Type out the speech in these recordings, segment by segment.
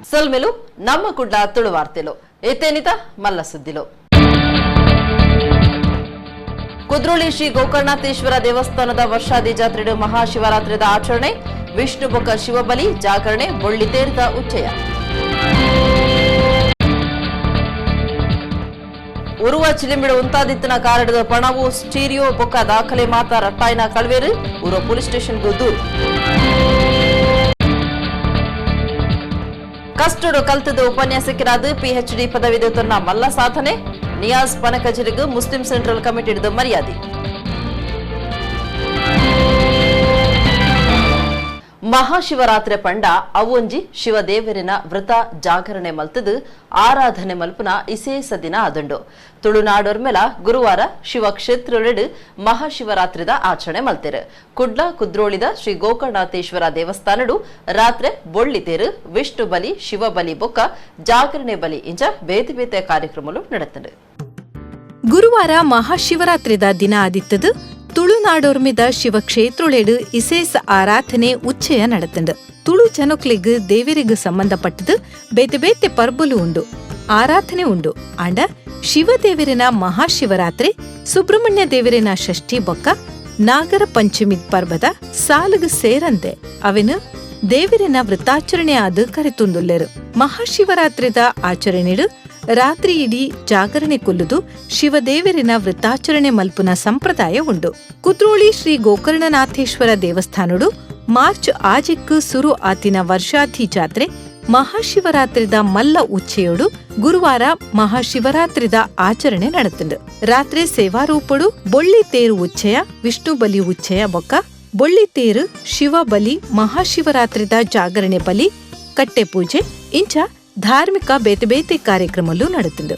ಸೊಲ್ಮೆಲು ನಮ್ಮ ಕುಡ್ಲ ತುಳುವಾರ್ತೆಲು ಏತೇನಿತ ಮಲ್ಲ ಸುದ್ದಿಲು. ಕುದ್ರೋಳಿ ಶ್ರೀ ಗೋಕರ್ಣನಾಥೇಶ್ವರ ದೇವಸ್ಥಾನದ ವರ್ಷಾದಿ ಜಾತ್ರೆ ಮಹಾಶಿವರಾತ್ರಿದ ಆಚರಣೆ. ವಿಷ್ಣು ಬೊಕ ಶಿವಬಲಿ ಜಾಗರಣೆ ಬೊಳ್ಳಿ ತೇರ್ದ ಉಚ್ಚಯ. ಉರುವ ಚಿಲಿಂಬಿಡು ಉಂತಾದಿತ್ತಿನ ಕಾರಡದ ಪಣವು ಸ್ಟೀರಿಯೋ ಬೊಕ್ಕ ದಾಖಲೆ ಮಾತ ರಟ್ಟಾಯಿನ ಕಳ್ವೇರು ಉರುವ ಪೊಲೀಸ್ ಸ್ಟೇಷನ್ಗೂ ದೂರು. ಕಷ್ಟಡು ಕಲ್ತದ ಉಪನ್ಯಾಸಕರಾದ ಪಿಎಚ್ಡಿ ಪದವಿ ತನ್ನ ಮಲ್ಲ ಸಾಧನೆ. ನಿಯಾಜ್ ಪನಕಜರಿಗೂ ಮುಸ್ಲಿಂ ಸೆಂಟ್ರಲ್ ಕಮಿಟಿದ ಮರ್ಯಾದೆ. ಮಹಾಶಿವರಾತ್ರಿ ಪಂಡ ಅವೊಂಜಿ ಶಿವದೇವರಿನ ವ್ರತ ಜಾಗರಣೆ ಮಲ್ತದು ಆರಾಧನೆ ಮಲ್ಪುನ ಇಸೇಸ ದಿನ ಆದುಂಡು. ತುಳುನಾಡೊರ್ಮೆಲ ಗುರುವಾರ ಶಿವಕ್ಷೇತ್ರೊಲೆಡು ಮಹಾಶಿವರಾತ್ರಿದ ಆಚರಣೆ ಮಲ್ತೆರು. ಕುಡ್ಲ ಕುದ್ರೋಳಿದ ಶ್ರೀ ಗೋಕರ್ಣನಾಥೇಶ್ವರ ದೇವಸ್ಥಾನಡು ರಾತ್ರಿ ಬೊಳ್ಳಿತೇರು, ವಿಷ್ಣು ಬಲಿ, ಶಿವಬಲಿ ಬೊಕ್ಕ ಜಾಗರಣೆ ಬಲಿ ಇಂಚ ಬೇತೆ ಬೇತೆ ಕಾರ್ಯಕ್ರಮಗಳು ನಡೆತಂಡು. ಗುರುವಾರ ಮಹಾಶಿವರಾತ್ರಿದ ದಿನ ಆದಿತ್ತದು ತುಳುನಾಡೊರ್ಮೆದ ಶಿವಕ್ಷೇತ್ರೊಳೆಡು ಇಸೇಸ ಆರಾಧನೆ ಉಚ್ಚಯ ನಡೆತಂಡು. ತುಳು ಜನಕ್ಲೆಗ್ ದೇವರಿಗೂ ಸಂಬಂಧಪಟ್ಟದು ಬೇತೆ ಬೇತೆ ಪರ್ಬಲು ಉಂಡು, ಆರಾಧನೆ ಉಂಡು. ಆಂಡ ಶಿವದೇವರಿನ ಮಹಾಶಿವರಾತ್ರಿ, ಸುಬ್ರಹ್ಮಣ್ಯ ದೇವರಿನ ಷಷ್ಠಿ ಬೊಕ್ಕ ನಾಗರ ಪಂಚಮಿ ಪರ್ಬದ ಸಾಲುಗು ಸೇರಂದೆ ಅವೆನು ದೇವರಿನ ವೃತ್ತಾಚರಣೆ ಆದ ಕರೆತುಂದುಲ್ಲೆರು. ಮಹಾಶಿವರಾತ್ರಿದ ಆಚರಣೆಡು ರಾತ್ರಿ ಇಡೀ ಜಾಗರಣೆ ಕೊಲ್ಲುದು ಶಿವದೇವರಿನ ವೃತ್ತಾಚರಣೆ ಮಲ್ಪುನ ಸಂಪ್ರದಾಯ ಉಂಡು. ಕುದ್ರೋಳಿ ಶ್ರೀ ಗೋಕರ್ಣನಾಥೇಶ್ವರ ದೇವಸ್ಥಾನಡು ಮಾರ್ಚ್ 6ಕ್ಕೆ ಸುರು ಆತಿನ ವರ್ಷಾಧಿ ಜಾತ್ರೆ ಮಹಾಶಿವರಾತ್ರಿದ ಮಲ್ಲ ಉಚ್ಚೆಯೋಡು ಗುರುವಾರ ಮಹಾಶಿವರಾತ್ರಿದ ಆಚರಣೆ ನಡೆತಂಡು. ರಾತ್ರಿ ಸೇವಾರೂಪಡು ಬೊಳ್ಳಿ ತೇರು ಉಚ್ಚಯ, ವಿಷ್ಣು ಬಲಿ ಉಚ್ಚಯ ಬೊಕ್ಕ ಬೊಳ್ಳಿ ತೇರು, ಶಿವ ಬಲಿ, ಮಹಾಶಿವರಾತ್ರಿದ ಜಾಗರಣೆ ಬಲಿ, ಕಟ್ಟೆ ಪೂಜೆ ಇಂಚ ಧಾರ್ಮಿಕ ಬೇತೆ ಬೇತೆ ಕಾರ್ಯಕ್ರಮಲ್ಲೂ ನಡೆತಂಡು.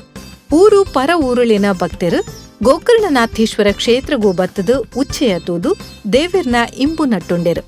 ಊರು ಪರ ಊರುಳಿನ ಭಕ್ತರು ಗೋಕರ್ಣನಾಥೇಶ್ವರ ಕ್ಷೇತ್ರಗೂ ಬತ್ತದು ಉಚ್ಚೆಯ ತೂದು ದೇವಿರ್ನ ಇಂಬು ನಟ್ಟುಂಡೆರು.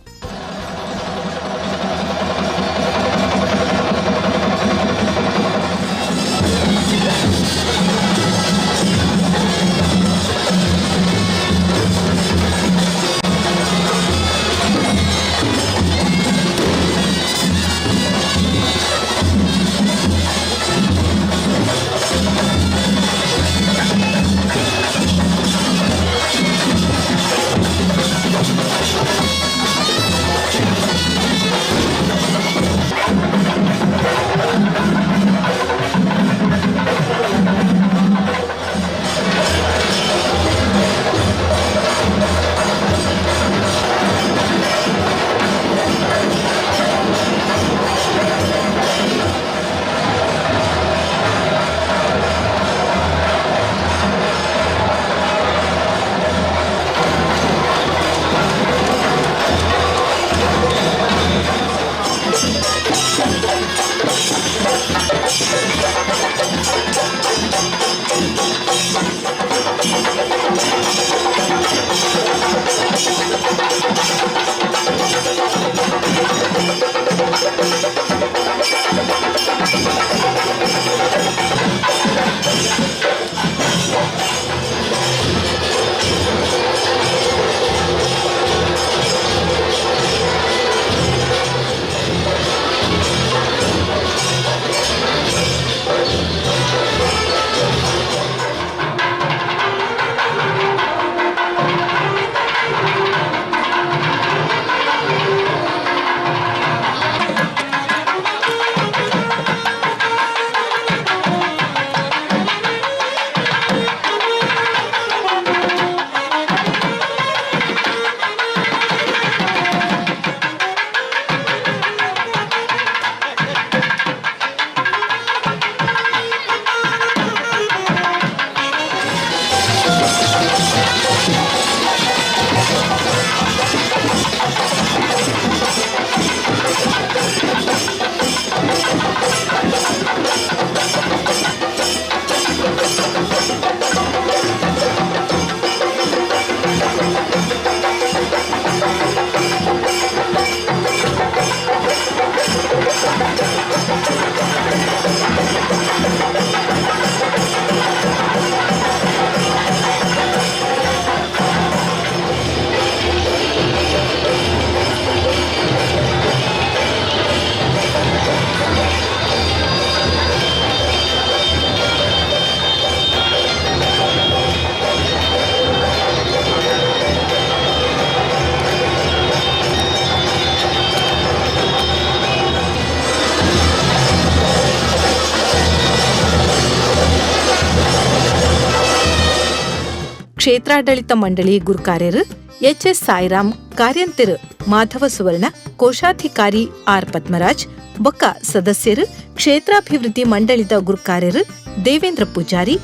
ಕ್ಷೇತ್ರಾಡಳಿತ ಮಂಡಳಿ ಗುರುಕಾರ್ಯರು ಎಚ್ ಎಸ್ ಸಾಯಿರಾಮ್, ಕಾರ್ಯಂತೆರು ಮಾಧವ ಸುವರ್ಣ, ಕೋಶಾಧಿಕಾರಿ ಆರ್ ಪದ್ಮರಾಜ್ ಬೊಕ್ಕ ಸದಸ್ಯರು, ಕ್ಷೇತ್ರಾಭಿವೃದ್ಧಿ ಮಂಡಳಿದ ಗುರುಕಾರ್ಯರು ದೇವೇಂದ್ರ ಪೂಜಾರಿ,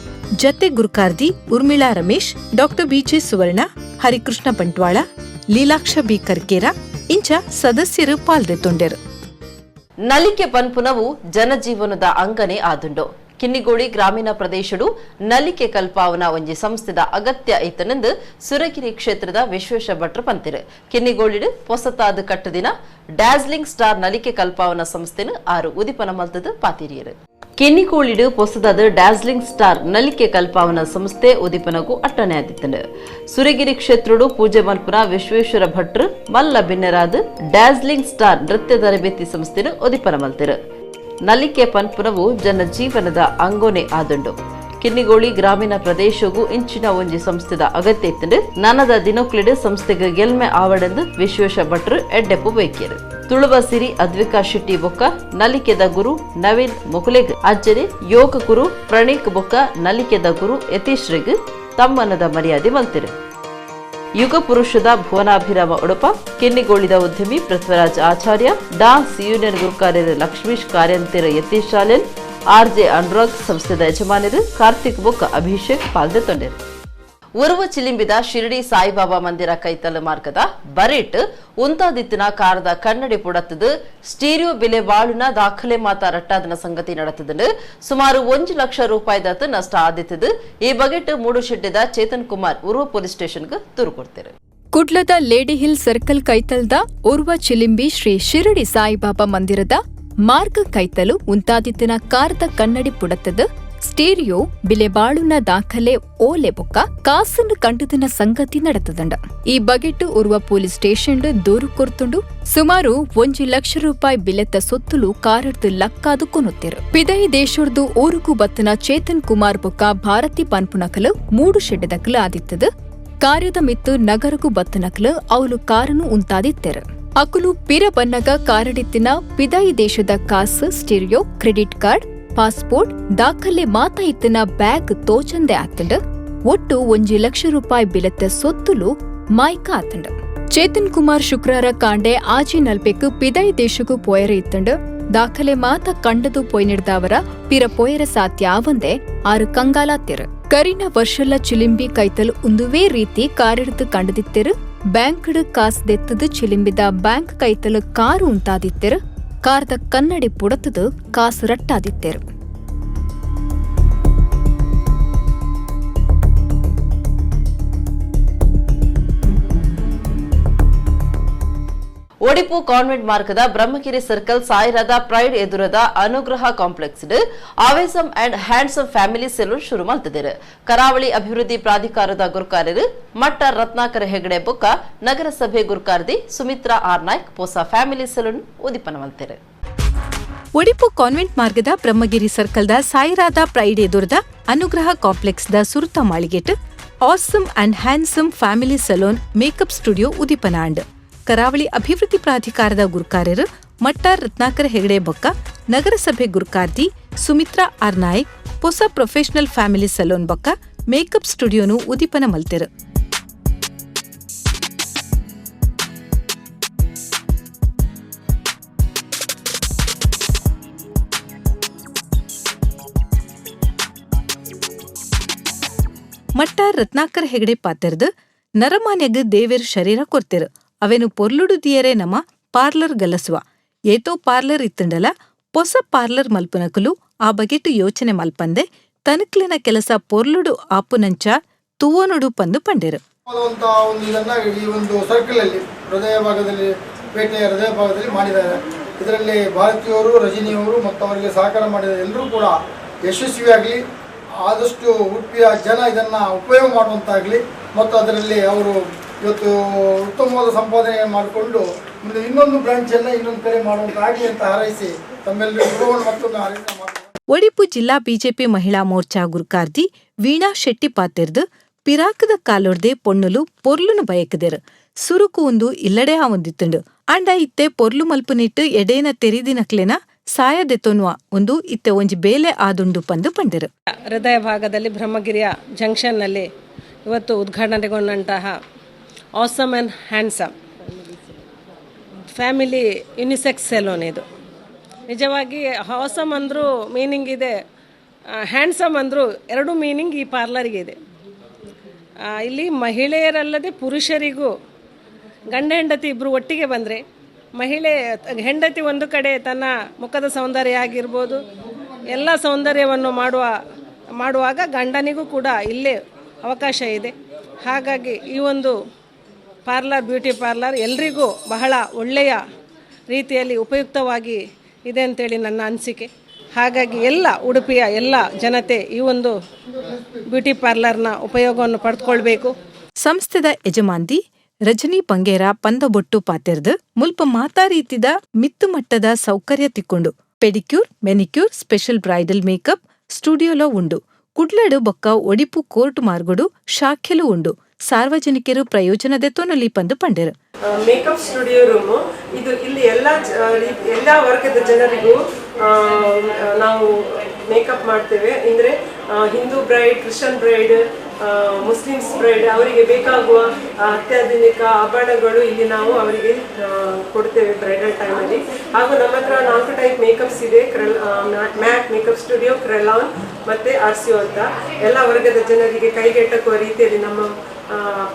ಜತೆ ಗುರುಕಾರ್ದಿ ಉರ್ಮಿಳಾ ರಮೇಶ್, ಡಾಕ್ಟರ್ ಬಿಜೆ ಸುವರ್ಣ, ಹರಿಕೃಷ್ಣ ಬಂಟ್ವಾಳ, ಲೀಲಾಕ್ಷ ಬಿ ಕರ್ಕೇರ ಇಂಚ ಸದಸ್ಯರು ಪಾಲ್ದೆತ್ತೊಂಡೆರು. ನಲಿಕೆ ಪನ್ಪುನವು ಜನಜೀವನದ ಅಂಗನೆ ಆದುಂಡು. ಕಿನ್ನಿಗೋಳಿ ಗ್ರಾಮೀಣ ಪ್ರದೇಶಡು ನಲಿಕೆ ಕಲ್ಪಾವನ ಒಂಜಿ ಸಂಸ್ಥೆದ ಅಗತ್ಯ ಐತನೆಂದು ಸುರಗಿರಿ ಕ್ಷೇತ್ರದ ವಿಶ್ವೇಶ ಭಟ್ರು ಪಂತಿರು. ಕಿನ್ನಿಗೋಳಿಡು ಪೊಸತಾದ ಕಟ್ಟುದಿನ ಡ್ಯಾಜ್ಲಿಂಗ್ ಸ್ಟಾರ್ ನಲಿಕೆ ಕಲ್ಪಾವನ ಸಂಸ್ಥೆನು ಆರು ಉದಿಪನ ಮಲ್ತದು ಪಾತಿರಿಯರು. ಕಿನ್ನಿಗೋಳಿಡು ಪೊಸದಾದ ಡ್ಯಾಜ್ಲಿಂಗ್ ಸ್ಟಾರ್ ನಲಿಕೆ ಕಲ್ಪಾವನ ಸಂಸ್ಥೆ ಉದಿಪನಗೂ ಅಟ್ಟಣೆ ಆದಿತ್ತಂಡು. ಸುರಗಿರಿ ಕ್ಷೇತ್ರಡು ಪೂಜೆ ಮಲ್ಪುನ ವಿಶ್ವೇಶ್ವರ ಭಟ್ರು ಮಲ್ಲ ಬಿನ್ನರಾದ ಡ್ಯಾಜ್ಲಿಂಗ್ ಸ್ಟಾರ್ ನೃತ್ಯ ತರಬೇತಿ ಸಂಸ್ಥೆನು ಉದಿಪನ ಮಲ್ತಿರು. ನಲಿಕೆ ಪನ್ಪುನವು ಜನಜೀವನದ ಅಂಗೋನೆ ಆದುಂಡು. ಕಿನ್ನಿಗೋಳಿ ಗ್ರಾಮೀಣ ಪ್ರದೇಶಗೂ ಇಂಚಿನ ಒಂಜಿ ಸಂಸ್ಥೆದ ಅಗತ್ಯ ಇತ್ತಂಡು. ನನದ ದಿನಕ್ಲಿಡು ಸಂಸ್ಥೆಗೆ ಗೆಲ್ಮೆ ಆವಡೆಂದು ವಿಶ್ವೇಶ ಭಟ್ರು ಎಡ್ಡೆಪ್ಪು ಬೈಕಿಯರು. ತುಳುವ ಸಿರಿ ಅದ್ವಿಕಾ ಶೆಟ್ಟಿ ಬೊಕ್ಕ ನಲಿಕೆದ ಗುರು ನವೀನ್ ಮೊಕುಲೆಗ್, ಅಜ್ಜನೆ ಯೋಗ ಗುರು ಪ್ರಣೀಕ್ ಬೊಕ್ಕ ನಲಿಕೆದ ಗುರು ಯತೀಶ್ರಿಗ್ ತಮ್ಮನದ ಮರ್ಯಾದೆ ಮಲ್ತಿರು. ಯುಗ ಪುರುಷದ ಭುವನಾಭಿರಾಮ ಉಡುಪ, ಕಿನ್ನಿಗೋಳಿದ ಉದ್ಯಮಿ ಪೃಥ್ವಿರಾಜ್ ಆಚಾರ್ಯ, ಡಾನ್ಸ್ ಯೂನಿಯನ್ ಗುರುಕಾರ್ಯರು ಲಕ್ಷ್ಮೀಶ್ ಕಾರ್ಯಂತೆರ ಯತೀಶ್ ಶಾಲೆನ್, ಆರ್ಜೆ ಅನುರಾಗ್ ಸಂಸ್ಥೆದ ಯಜಮಾನರು ಕಾರ್ತಿಕ್ ಬೊಕ್ಕ ಅಭಿಷೇಕ್ ಪಾಲ್ದೆತ್ತೊಂಡೆರು. ಉರುವ ಚಿಲಿಂಬಿದ ಶಿರಡಿ ಸಾಯಿಬಾಬಾ ಮಂದಿರ ಕೈತಲ್ ಮಾರ್ಗದ ಬರಿಟ್ ಉಂತಾದಿತ್ತಿನ ಕಾರದ ಕನ್ನಡಿ ಪುಡತ್ತದು ಸ್ಟೀರಿಯೋ ಬೆಲೆ ಬಾಳುನ ದಾಖಲೆ ಮಾತಾ ರಟ್ಟಾದನ ಸಂಗತಿ நடத்தது. ಸುಮಾರು 1 ಲಕ್ಷ ರೂಪಾಯಿದಾತ ನಷ್ಟ ಆದಿತ್ತದು. ಈ ಬಗೆಟ್ ಮೂಡುಶೆಡ್ಡಿದ ಚೇತನ್ ಕುಮಾರ್ ಉರ್ವ ಪೊಲೀಸ್ ಸ್ಟೇಷನ್ಗೆ ದೂರು ಕೊಡ್ತಾರೆ. ಕುಡ್ಲದ lady hill circle ಕೈತಲ್ದ ಉರ್ವ ಚಿಲಿಂಬಿ ಶ್ರೀ ಶಿರಡಿ ಸಾಯಿಬಾಬಾ ಮಂದಿರದ ಮಾರ್ಗ ಕೈತಲು ಉಂತಾದಿತ್ತಿನ ಕಾರದ ಕನ್ನಡಿ ಪುಡತ್ತದು ಸ್ಟೀರಿಯೋ ಬಿಲೆಬಾಳುನ ದಾಖಲೆ ಓಲೆ ಬೊಕ್ಕ ಕಾಸನ್ನು ಕಂಡುದಿನ ಸಂಗತಿ ನಡೆತದಂಡ. ಈ ಬಗೆಟ್ಟು ಉರ್ವ ಪೊಲೀಸ್ ಸ್ಟೇಷನ್ ದೂರು ಕೊರ್ತುಂಡು. ಸುಮಾರು 1 ಲಕ್ಷ ರೂಪಾಯಿ ಬಿಲೆತ್ತ ಸೊತ್ತುಲು ಕಾರಡ್ದು ಲಕ್ಕಾದು ಕೊನುತ್ತಿರು. ಪಿದೈ ದೇಶೊರ್ದು ಊರುಕು ಬತ್ತನ ಚೇತನ್ ಕುಮಾರ್ ಬೊಕ್ಕ ಭಾರತಿ ಪನ್ಪುನಕಲು ಮೂಡು ಶೆಡ್ಡದಕಲು ಆದಿತ್ತದು. ಕಾರ್ಯದ ಮಿತ್ತು ನಗರಕು ಬತ್ತನಕಲು ಅವಲು ಕಾರನು ಉಂತಾದಿತ್ತೆರು. ಅಕುಲು ಪಿರ ಬನ್ನಗ ಕಾರಡಿತ್ತಿನ ಪಿದೈ ದೇಶದ ಕಾಸು, stereo, credit card, passport ದಾಖಲೆ ಮಾತ ಇತ್ತಿನ ಬ್ಯಾಗ್ ತೋಚಂದೆ ಆತಂಡ್. ಒಟ್ಟು 1 ಲಕ್ಷ ರೂಪಾಯಿ ಬಿಲೆತ್ತ ಸೊತ್ತುಲು ಮಾಯ್ಕ ಆತಂಡ್. ಚೇತನ್ ಕುಮಾರ್ ಶುಕ್ರಾರ ಕಾಂಡೆ ಆಜಿ ನಲ್ಪೆಕ್ ಪಿದೈ ದೇಶಕ್ಕೂ ಪೋಯರ ಇತ್ತಂಡ್. ದಾಖಲೆ ಮಾತ ಕಂಡದು ಪೋಯ್ನಿಡ್ದವರ ಪಿರ ಪೋಯರ ಸಾಧ್ಯ ಆವಂದೆ ಆರು ಕಂಗಾಲಾತಿರು. ಕರಿನ ವರ್ಷಲ್ಲ ಚಿಲಿಂಬಿ ಕೈತಲ್ ಉಂದುವೇ ರೀತಿ ಕಾರಿಡ್ದು ಕಂಡದಿತ್ತಿರು. ಬ್ಯಾಂಕ್ಡ್ ಕಾಸ್ ದೆತ್ತದು ಚಿಲಿಂಬಿದ ಬ್ಯಾಂಕ್ ಕೈತಲ್ ಕಾರು ಉಂತಾದಿತ್ತಿರು. ಕಾರ್ದ ಕನ್ನಡಿ ಪುಡತದು ಕಾಸು ರಟ್ಟಾದಿತ್ತೆರು. ಒಡಿಪು ಕಾನ್ವೆಂಟ್ ಮಾರ್ಗದ ಬ್ರಹ್ಮಗಿರಿ ಸರ್ಕಲ್ ಸಾಯಿರಾದ ಪ್ರೈಡ್ ಎದುರದ ಅನುಗ್ರಹ complex ಆವೇಸಮ್ and handsome family salon ಶುರು ಮಾಡ್ತಿದ್ದಾರೆ. ಕರಾವಳಿ ಅಭಿವೃದ್ಧಿ ಪ್ರಾಧಿಕಾರದ ಗುರುಕಾರ್ಯರು ಮಟ್ಟ ರತ್ನಾಕರ ಹೆಗಡೆ ಬೊಕ್ಕ ನಗರಸಭೆ ಗುರುಕಾರ್ದಿ ಸುಮಿತ್ರಾ ಆರ್ ನಾಯ್ಕ್ ಪೋಸ ಫ್ಯಾಮಿಲಿ ಸೆಲೂನ್ ಉದಿಪನ ಮಾಡ್ತಾರೆ. ಒಡಿಪು ಕಾನ್ವೆಂಟ್ ಮಾರ್ಗದ ಬ್ರಹ್ಮಗಿರಿ ಸರ್ಕಲ್ದ ಸಾಯಿರಾದ ಪ್ರೈಡ್ ಎದುರದ ಅನುಗ್ರಹ ಕಾಂಪ್ಲೆಕ್ಸ್ದ ಸುರುತ ಮಾಳಿಗೆಟ್ awesome and handsome family salon makeup studio ಉದಿಪನ and. ಕರಾವಳಿ ಅಭಿವೃದ್ಧಿ ಪ್ರಾಧಿಕಾರದ ಗುರುಕಾರ್ಯರು ಮಟ್ಟಾರ್ ರತ್ನಾಕರ ಹೆಗಡೆ ಬೊಕ್ಕ ನಗರಸಭೆ ಗುರುಕಾರ್ದಿ ಸುಮಿತ್ರಾ ಆರ್ ನಾಯ್ಕ್ ಪೊಸ professional family salon ಬೊಕ್ಕ ಮೇಕಪ್ ಸ್ಟುಡಿಯೋನು ಉದಿಪನ ಮಲ್ತೆರು. ಮಟ್ಟಾರ್ ರತ್ನಾಕರ ಹೆಗಡೆ ಪಾತೆರ್ದು ನರಮಾನ್ಯಗ್ ದೇವೆರ್ ಶರೀರ ಕೊರ್ತೆರು, ಅವೇನು ಪೊರ್ಲುಡು ದಿಯರೆ ನಮ ಪಾರ್ಲರ್ ಗಲಸುವ. ಏತೋ ಪಾರ್ಲರ್ ಇತ್ತಂಡಲ ಪೊಸ ಪಾರ್ಲರ್ ಮಲ್ಪುನಕುಲು ಆ ಬಗೆಟು ಯೋಚನೆ ಮಲ್ಪಂದೆ ತನಕ್ಲಿನ ಕೆಲಸ ಪೊರ್ಲುಡು ಆಪುನಂಚ ತುವೋನುಡು ಪಂದು ಪಂಡೆರು. ಒಂದು ಇದನ್ನ ಈ ಒಂದು ಸರ್ಕಲ್ ಅಲ್ಲಿ ಹೃದಯ ಭಾಗದಲ್ಲಿ, ಪೇಟೆಯ ಹೃದಯ ಭಾಗದಲ್ಲಿ ಮಾಡಿದ್ದಾರೆ. ಇದರಲ್ಲಿ ಭಾರತೀಯವರು, ರಜನಿಯವರು ಮತ್ತು ಅವರಿಗೆ ಸಹಕಾರ ಮಾಡಿದ ಎಲ್ಲರೂ ಕೂಡ ಯಶಸ್ವಿಯಾಗಲಿ. ಆದಷ್ಟು ಉಡುಪಿಯ ಜನ ಇದನ್ನು ಉಪಯೋಗ ಮಾಡುವಂತಾಗಲಿ ಮತ್ತು ಅದರಲ್ಲಿ ಅವರು ಇವತ್ತು ಉತ್ತಮವಾದ ಸಂಪಾದನೆ ಮಾಡಿಕೊಂಡು ಮುಂದೆ ಇನ್ನೊಂದು ಬ್ರಾಂಚನ್ನು ಇನ್ನೊಂದು ಕಡೆ ಮಾಡುವಂತಾಗಲಿ ಅಂತ ಹಾರೈಸಿ ತಮ್ಮೆಲ್ಲರಿಗೂ ಶುಭವನ್ನು ಮತ್ತೊಮ್ಮೆ ಹಾರೈಸಿ. ಒಡಿಪು ಜಿಲ್ಲಾ ಬಿಜೆಪಿ ಮಹಿಳಾ ಮೋರ್ಚಾ ಗುರುಕಾರ್ದಿ ವೀಣಾ ಶೆಟ್ಟಿ ಪಾತೆರ್ದು ಪಿರಾಕದ ಕಾಲೊರ್ದೆ ಪೊಣ್ಣುಲು ಪೊರ್ಲುನು ಬಯಕದೆರು. ಸುರುಕು ಒಂದು ಇಲ್ಲಡೆ ಆವೊಂದಿತ್ತುಂಡು. ಆಂಡ ಇತ್ತೆ ಪೊರ್ಲು ಮಲ್ಪುನಿಟ್ಟು ಎಡೇನ ತೆರಿದಿನಕ್ಲೆನ ಸಾಯದೆತೊನ್ನುವ ಒಂದು ಇತ್ತೆ ಒಂಜಿ ಬೇಲೆ ಆದುಂಡು ಪಂದು ಪಂಡೆರು. ಹೃದಯ ಭಾಗದಲ್ಲಿ ಬ್ರಹ್ಮಗಿರಿಯ ಜಂಕ್ಷನ್ನಲ್ಲಿ ಇವತ್ತು ಉದ್ಘಾಟನೆಗೊಂಡಂತಹ awesome and handsome family unisex salon ಇದು. ನಿಜವಾಗಿ ಆಸಮ್ ಅಂದರೂ ಮೀನಿಂಗ್ ಇದೆ, ಹ್ಯಾಂಡ್ಸಮ್ ಅಂದರೂ ಎರಡು ಮೀನಿಂಗ್ ಈ ಪಾರ್ಲರ್ಗೆ ಇದೆ. ಇಲ್ಲಿ ಮಹಿಳೆಯರಲ್ಲದೆ ಪುರುಷರಿಗೂ ಗಂಡ ಹೆಂಡತಿ ಇಬ್ಬರು ಒಟ್ಟಿಗೆ ಬಂದರೆ ಮಹಿಳೆ ಹೆಂಡತಿ ಒಂದು ಕಡೆ ತನ್ನ ಮುಖದ ಸೌಂದರ್ಯ ಆಗಿರ್ಬೋದು ಎಲ್ಲ ಸೌಂದರ್ಯವನ್ನು ಮಾಡುವಾಗ ಗಂಡನಿಗೂ ಕೂಡ ಇಲ್ಲೇ ಅವಕಾಶ ಇದೆ. ಹಾಗಾಗಿ ಈ ಒಂದು parlour, beauty parlour ಎಲ್ರಿಗೂ ಬಹಳ ಒಳ್ಳೆಯ ರೀತಿಯಲ್ಲಿ ಉಪಯುಕ್ತವಾಗಿ ಇದೆ ಅಂತೇಳಿ ನನ್ನ ಅನಿಸಿಕೆ. ಹಾಗಾಗಿ ಎಲ್ಲ ಉಡುಪಿಯ ಎಲ್ಲ ಜನತೆ ಈ ಒಂದು ಬ್ಯೂಟಿ ಪಾರ್ಲರ್ನ ಉಪಯೋಗವನ್ನು ಪಡೆದುಕೊಳ್ಬೇಕು. ಸಂಸ್ಥೆದ ಯಜಮಾನ್ದಿ ರಜನಿ ಬಂಗೇರ ಪಂದಬೊಟ್ಟು ಪಾತೆರ್ದು ಮುಲ್ಪ ಮಾತಾ ರೀತಿದ ಮಿತ್ತು ಮಟ್ಟದ ಸೌಕರ್ಯ ತಿಕ್ಕೊಂಡು pedicure, manicure, special bridal makeup ಸ್ಟುಡಿಯೋಲ ಉಂಡು. ಕುಡ್ಲಡು ಬೊಕ್ಕ ಒಡಿಪು ಕೋರ್ಟ್ ಮಾರ್ಗಡು ಶಾಖೆಲು ಉಂಡು. ಸಾರ್ವಜನಿಕರು ಪ್ರಯೋಜನದ ತೊನಲಿ ಪಂದು ಪಂಡೆರು. Makeup studio room ಇದು. ಇಲ್ಲಿ ಎಲ್ಲ ಎಲ್ಲ ವರ್ಗದ ಜನರಿಗೂ ನಾವು ಮೇಕಪ್ ಮಾಡ್ತೇವೆ. ಅಂದರೆ Hindu bride, Christian bride, Muslims bride ಅವರಿಗೆ ಬೇಕಾಗುವ ಅತ್ಯಾಧುನಿಕ ಆಭರಣಗಳು ಇಲ್ಲಿ ನಾವು ಅವರಿಗೆ ಕೊಡ್ತೇವೆ ಬ್ರೈಡಲ್ ಟೈಮಲ್ಲಿ. ಹಾಗೂ ನಮ್ಮ ಹತ್ರ 4 ಟೈಪ್ ಮೇಕಪ್ಸ್ ಇದೆ. ಮ್ಯಾಕ್ ಮೇಕಪ್ ಸ್ಟುಡಿಯೋ, ಕ್ರೆಲಾನ್ ಮತ್ತು ಆರ್ಸಿಯೋ ಅಂತ. ಎಲ್ಲ ವರ್ಗದ ಜನರಿಗೆ ಕೈಗೆಟಕುವ ರೀತಿಯಲ್ಲಿ ನಮ್ಮ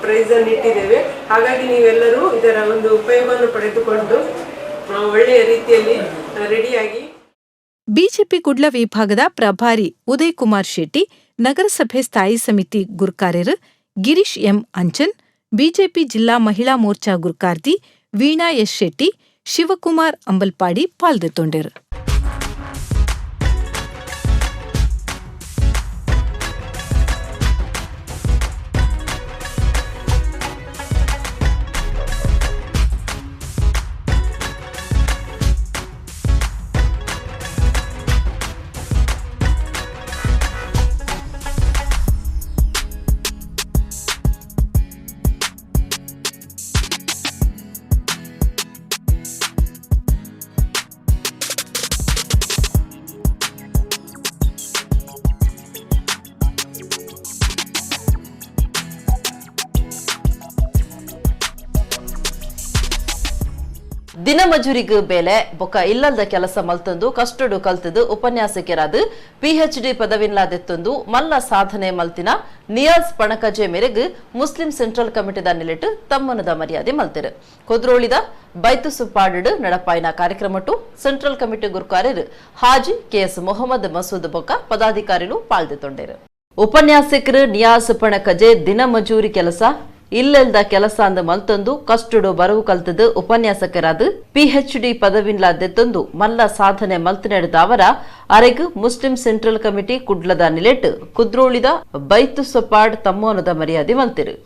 ಪ್ರೈಸನ್ನು ಇಟ್ಟಿದ್ದೇವೆ. ಹಾಗಾಗಿ ನೀವೆಲ್ಲರೂ ಇದರ ಒಂದು ಉಪಯೋಗವನ್ನು ಪಡೆದುಕೊಂಡು ಒಳ್ಳೆಯ ರೀತಿಯಲ್ಲಿ ರೆಡಿಯಾಗಿ. ಬಿಜೆಪಿ ಕುಡ್ಲ ವಿಭಾಗದ ಪ್ರಭಾರಿ ಉದಯ್ ಕುಮಾರ್ ಶೆಟ್ಟಿ, ನಗರಸಭೆ ಸ್ಥಾಯಿ ಸಮಿತಿ ಗುರ್ಕಾರ್ಯರು ಗಿರೀಶ್ ಎಂ ಅಂಚನ್, ಬಿಜೆಪಿ ಜಿಲ್ಲಾ ಮಹಿಳಾ ಮೋರ್ಚಾ ಗುರ್ಕಾರ್ದಿ ವೀಣಾ ಎಸ್ ಶೆಟ್ಟಿ, ಶಿವಕುಮಾರ್ ಅಂಬಲ್ಪಾಡಿ ಪಾಲ್ದೆತ್ತೊಂಡೆರು. ದಿನಮಜೂರಿಗೂ ಬೇಲೆ ಬೊಕ್ಕ ಇಲ್ಲಲ್ದ ಕೆಲಸ ಮಲ್ತಂದು ಕಷ್ಟಡು ಕಲ್ತದು ಉಪನ್ಯಾಸಕರಾದ ಪಿಎಚ್ಡಿ ಪದವಿನ್ಲಾದೆತ್ತೊಂದು ಮಲ್ಲ ಸಾಧನೆ ಮಲ್ತಿನ ನಿಯಾಜ್ ಪಣಕಜೆ ಮೇರೆಗೆ ಮುಸ್ಲಿಂ ಸೆಂಟ್ರಲ್ ಕಮಿಟಿದ ನಿಲೆಟ್ಟು ತಮ್ಮನದ ಮರ್ಯಾದೆ ಮಲ್ತಿರು. ಕುದ್ರೋಳಿದ ಬೈತುಸುಪಾಡು ನಡಪಾಯಿನ ಕಾರ್ಯಕ್ರಮಟ್ಟು ಸೆಂಟ್ರಲ್ ಕಮಿಟಿ ಗುರುಕಾರರು ಹಾಜಿ ಕೆಎಸ್ ಮೊಹಮ್ಮದ್ ಮಸೂದ್ ಬೊಕ್ಕ ಪದಾಧಿಕಾರಿಗಳು ಪಾಲ್ದೆತ್ತೊಂಡೇರು. ಉಪನ್ಯಾಸಕರು ನಿಯಾಜ್ ಪಣಕಜೆ ದಿನಮಜೂರಿ ಕೆಲಸ ಇಲ್ಲೆಲ್ದ ಕೆಲಸ ಅಂದ ಮಲ್ತೊಂದು ಕಷ್ಟಡು ಬರವು ಕಲ್ತದು ಉಪನ್ಯಾಸಕರಾದ ಪಿಎಚ್ಡಿ ಪದವಿನ್ಲಾದೆತ್ತೊಂದು ಮಲ್ಲ ಸಾಧನೆ ಮಲ್ತು ನಡೆದ ಅವರ ಅರೆಗ್ Muslim central committee ಕುಡ್ಲದ ನಿಲೆಟ್ ಕುದ್ರೋಳಿದ ಬೈತು ಸೊಪಾಡ್ ತಮ್ಮೋನದ ಮರ್ಯಾದೆ ಮಲ್ತಿರು.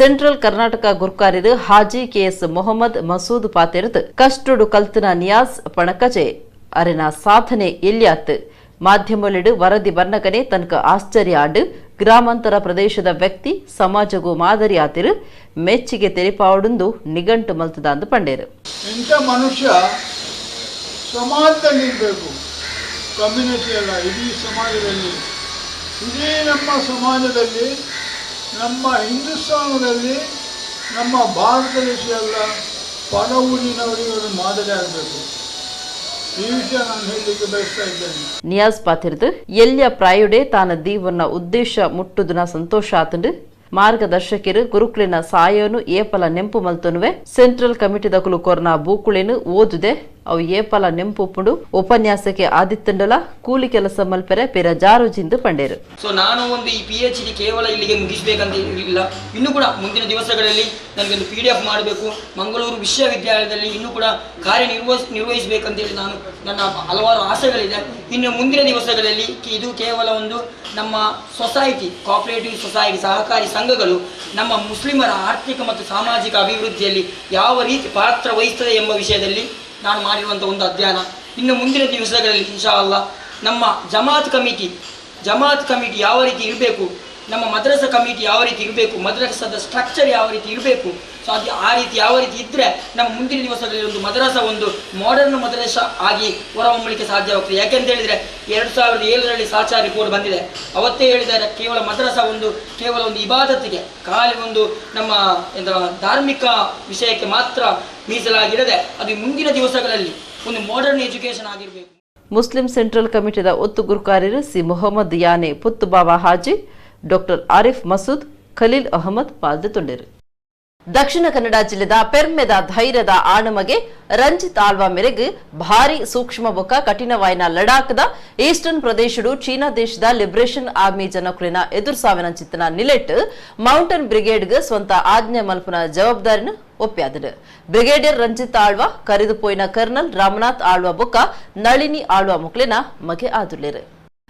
ಸೆಂಟ್ರಲ್ ಕರ್ನಾಟಕ ಗುರ್ಕಾರಿರು ಹಾಜಿ ಕೆಎಸ್ ಮೊಹಮ್ಮದ್ ಮಸೂದ್ ಪಾತೆರದು ಕಷ್ಟಡು ಕಲ್ತನ ನಿಯಾಜ್ ಪಣಕಜೆ ಅರೆನ ಸಾಧನೆ ಎಲ್ಯಾತ್ ಮಾಧ್ಯಮಲಿಡು ವರದಿ ಬನ್ನಕನೆ ತನಕ ಆಶ್ಚರ್ಯ ಆಡು ಗ್ರಾಮಾಂತರ ಪ್ರದೇಶದ ವ್ಯಕ್ತಿ ಸಮಾಜಗೂ ಮಾದರಿ ಆತಿರು ಮೆಚ್ಚಿಗೆ ತೆರಿಪಾವಡುಂದು ನಿಗಂಟು ಮಲ್ತದಾಂದು ಪಂಡೇರು. ಇಂಥ ಮನುಷ್ಯ ಸಮಾಜದಲ್ಲಿರಬೇಕು, ಕಮ್ಯುನಿಟಿ ಅಲ್ಲ, ಇಡೀ ಸಮಾಜದಲ್ಲಿ, ಇಡೀ ನಮ್ಮ ಸಮಾಜದಲ್ಲಿ, ನಮ್ಮ ಹಿಂದೂಸ್ತಾನದಲ್ಲಿ, ನಮ್ಮ ಭಾರತ ದೇಶದಲ್ಲ ಪರ ಊರಿನವರಿಗೆ ಒಂದು ಮಾದರಿ ಆಗಬೇಕು. ಈ ವಿಷಯ ನಾನು ಹೇಳಲಿಕ್ಕೆ ಬಯಸ್ತಾ ಇದ್ದೇನೆ. ನಿಯಾಜ್ ಪಾತಿರ್ದು ಎಲ್ಲಿಯ ಪ್ರಾಯುಡೆ ತಾನ ದೀವನ್ನ ಉದ್ದೇಶ ಮುಟ್ಟುದನ ಸಂತೋಷ ಆತಂಡು ಮಾರ್ಗದರ್ಶಕರು ಗುರುಕುಲಿನ ಸಾಯೋನು ಏಪಲ ನೆಂಪು ಮಲ್ತನುವೆ ಸೆಂಟ್ರಲ್ ಕಮಿಟಿದಕುಲು ಕೊರ್ನ ಬೂಕುಳೇನು ಓದುದೆ ಅವು ಏಪಲ ನೆಂಪುಪ್ಪುಂಡು. ಉಪನ್ಯಾಸಕೆ ಆದಿತ್ತಂಡಲ ಕೂಲಿ ಕೆಲಸ ಮಲ್ಪೆರೆ ಪಿರ ಜಾರುಜಿಂದು ಪಂಡೇರು. ಸೊ ನಾನು ಒಂದು ಈ ಪಿಎಚ್ಡಿ ಕೇವಲ ಇಲ್ಲಿಗೆ ಮುಗಿಸಬೇಕಂತ ಇಲ್ಲ. ಇನ್ನೂ ಕೂಡ ಮುಂದಿನ ದಿವಸಗಳಲ್ಲಿ ನನಗೊಂದು ಪಿಡಿಎಫ್ ಮಾಡಬೇಕು. ಮಂಗಳೂರು ವಿಶ್ವವಿದ್ಯಾಲಯದಲ್ಲಿ ಇನ್ನೂ ಕೂಡ ಕಾರ್ಯನಿರ್ವಹಿಸಬೇಕಂತೇಳಿ ನಾನು ನನ್ನ ಹಲವಾರು ಆಸೆಗಳಿದೆ. ಇನ್ನು ಮುಂದಿನ ದಿವಸಗಳಲ್ಲಿ ಇದು ಕೇವಲ ಒಂದು ನಮ್ಮ society, cooperative society, ಸಹಕಾರಿ ಸಂಘಗಳು ನಮ್ಮ ಮುಸ್ಲಿಮರ ಆರ್ಥಿಕ ಮತ್ತು ಸಾಮಾಜಿಕ ಅಭಿವೃದ್ಧಿಯಲ್ಲಿ ಯಾವ ರೀತಿ ಪಾತ್ರ ವಹಿಸ್ತದೆ ಎಂಬ ವಿಷಯದಲ್ಲಿ ನಾನು ಮಾಡಿರುವಂಥ ಒಂದು ಅಧ್ಯಯನ. ಇನ್ನು ಮುಂದಿನ ದಿವಸಗಳಲ್ಲಿ ಇನ್ಶಾ ಅಲ್ಲಾ ನಮ್ಮ ಜಮಾತ್ ಕಮಿಟಿ ಯಾವ ರೀತಿ ಇರಬೇಕು, ನಮ್ಮ ಮದ್ರಸ ಕಮಿಟಿ ಯಾವ ರೀತಿ ಇರಬೇಕು, ಮದ್ರಸದ ಸ್ಟ್ರಕ್ಚರ್ ಯಾವ ರೀತಿ ಇರಬೇಕು, ಸೊ ಅದು ಆ ರೀತಿ ಯಾವ ರೀತಿ ಇದ್ದರೆ ನಮ್ಮ ಮುಂದಿನ ದಿವಸಗಳಲ್ಲಿ ಒಂದು ಮದ್ರಸ ಒಂದು ಮಾಡರ್ನ್ ಮದ್ರಸ ಆಗಿ ಹೊರಹೊಮ್ಮಲಿಕ್ಕೆ ಸಾಧ್ಯವಾಗ್ತದೆ. ಯಾಕೆಂತ ಹೇಳಿದರೆ, 2007ರಲ್ಲಿ ಸಾಚಾ ರಿಪೋರ್ಟ್ ಬಂದಿದೆ. ಅವತ್ತೇ ಹೇಳಿದ್ದಾರೆ, ಕೇವಲ ಮದ್ರಸ ಒಂದು ಕೇವಲ ಒಂದು ಇಬಾದತ್ತಿಗೆ, ಖಾಲಿ ಒಂದು ನಮ್ಮ ಎಂತ ಧಾರ್ಮಿಕ ವಿಷಯಕ್ಕೆ ಮಾತ್ರ ಮೀಸಲಾಗಿರದೆ ಅದು ಮುಂದಿನ ದಿವಸಗಳಲ್ಲಿ ಒಂದು ಮಾಡರ್ನ್ ಎಜುಕೇಷನ್ ಆಗಿರಬೇಕು. ಮುಸ್ಲಿಂ ಸೆಂಟ್ರಲ್ ಕಮಿಟಿದ ಒತ್ತು ಗುರುಕಾರ್ಯರು ಸಿ ಮೊಹಮ್ಮದ್ ಯಾನೆ, ಪುತ್ತುಬಾವ ಹಾಜಿ, ಡಾಕ್ಟರ್ ಆರಿಫ್ ಮಸೂದ್, ಖಲೀಲ್ ಅಹಮದ್ ಪಾಲ್ದೆತೊಂಡಿರು. ದಕ್ಷಿಣ ಕನ್ನಡ ಜಿಲ್ಲೆದ ಪೆರ್ಮೆದ ಧೈರ್ಯದ ಆಣಮಗೆ ರಂಜಿತ್ ಆಳ್ವಾ ಮೇರೆಗೆ ಭಾರಿ ಸೂಕ್ಷ್ಮ ಬೊಕ್ಕ ಕಠಿಣವಾಯಿನ ಲಡಾಖ್ದ ಈಸ್ಟರ್ನ್ ಪ್ರದೇಶಡು ಚೀನಾ ದೇಶದ ಲಿಬರೇಷನ್ ಆರ್ಮಿ ಜನಕುಲಿನ ಎದುರುಸಾವಿನ ಚಿತ್ತನ ನಿಲೆಟ್ ಮೌಂಟನ್ ಬ್ರಿಗೇಡ್ಗೆ ಸ್ವಂತ ಆಜ್ಞೆ ಮಲ್ಪುನ ಜವಾಬ್ದಾರಿನ ಒಪ್ಪ್ಯಾದಡು. ಬ್ರಿಗೇಡಿಯರ್ ರಂಜಿತ್ ಆಳ್ವಾ ಕರಿದು ಪೋಯಿನ ಕರ್ನಲ್ ರಾಮನಾಥ್ ಆಳ್ವಾ ಬೊಕ್ಕ ನಳಿನಿ ಆಳ್ವಾ ಮುಕ್ಲಿನ ಮಗೆ ಆದುಲ್ಲೇರು.